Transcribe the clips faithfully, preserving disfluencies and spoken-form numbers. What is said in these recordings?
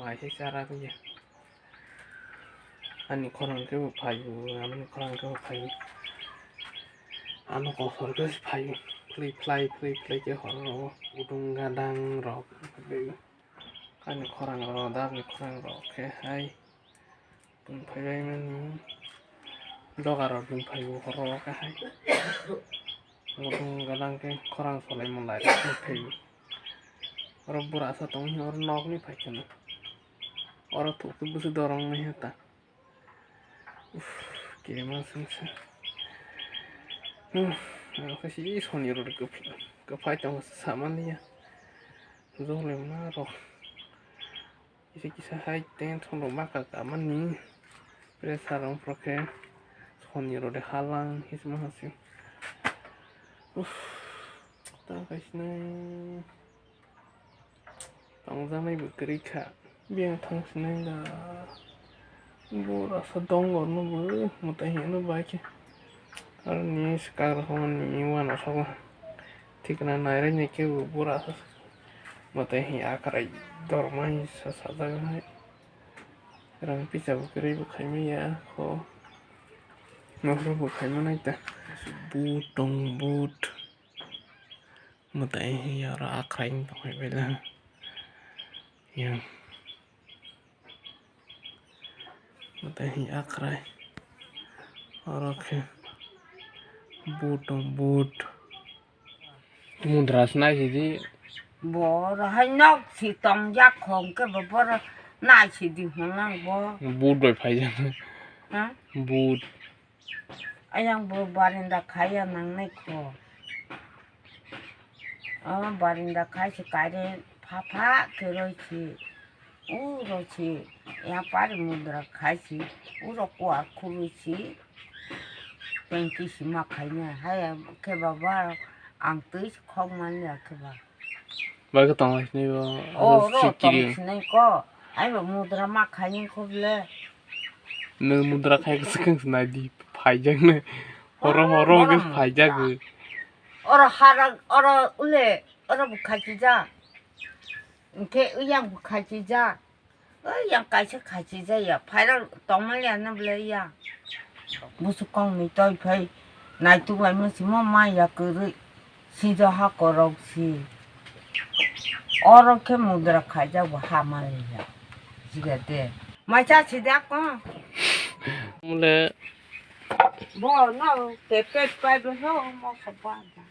Hai se chara khe ani khorang khe bo phaio, ani khorang khe bo phaio. Ano kosor khe phaio, phlai phlai phlai phlai khe horo udung gadang rok. Ani khorang rok, ani khorang rok khe hai. Tong phaibai mani doga rok tong phaibo horo khe hai. Mutung gadang khe khorang solai manlai rok tong phaibo. Oro bura sa tong hi oro nok ni phai kheno. Oro thuk tu busu dorong ni heta. Uff, kema sungsa. Hmm, ano khe si soni rode kwphai tong samani ya. Jole ma rok. Kisa kisa hai tension rok ma ka ka mani. Pressure rok phro khe soni rode halang hisma hasi. Uff, ta kaisinai. Tongjaknai bo kwrwi kha. Biyang thang sinai da. Bo rasa dong gorno bo mwtai hino bai khe. Aroni swkang rok ni uanasukgo thikna nairai nai khe bo bura mwtai hi akrai dormai sajak hai. Rang pisa bo kwrwi bo khaimaya kho. Nokhro bo khaimanai ta. But tong but. Mwtai hi oro akrai wng tong phai bai la. Ya. Mwtai hi akrai. Oro khe but tong but. Mudra se nai sidi. Bo oro hai nok si tong jak khong khe bo boro nai sidi hwnlang bo. But bai phai jak. Ha? But. Ayang bo barinda khaiya nangnai kho. O barinda khai se kaire pha pha khe roi se. Uro se ya pari mudra khai se. Uro kuar khurui se. Tengki se ma khaina. Hai khe baba ang twi se khok man ya khe ba. Bai khe tong lai sinai bo. O, ro sikiri. Tong sinai ko. Ai bo mudra ma khai ni kho ble. Nung mudra khai khe swkang sinai di phaijak nai. Horo, horo horo horo khe mudra. Phaijak. Oro hara, oro ule, oro bo khai chi ja. Hwnkhe uyang bo khai chi ja. Oi, yang kaisa khachi jaya, phairok tongmani ano belai ya. Busu kongni toi phai naituk laima simo ma ya kwrwi. Sijo ha korok si. Oro khe mudra khaijak bo ha mani ya. Jiga de. Maisa si de ako. Mule. Bo no, te pet pai bo no, mo sa ba da.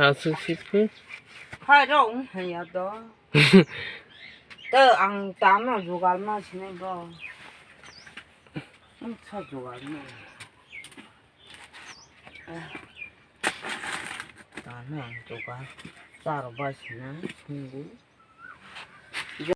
Aswk si phu. Phairok wng haya do. Tei ang tamo jugal ma sinai bo. Wngsa jugal ma. Tamo ang jugal. Char bai sinai sungwi.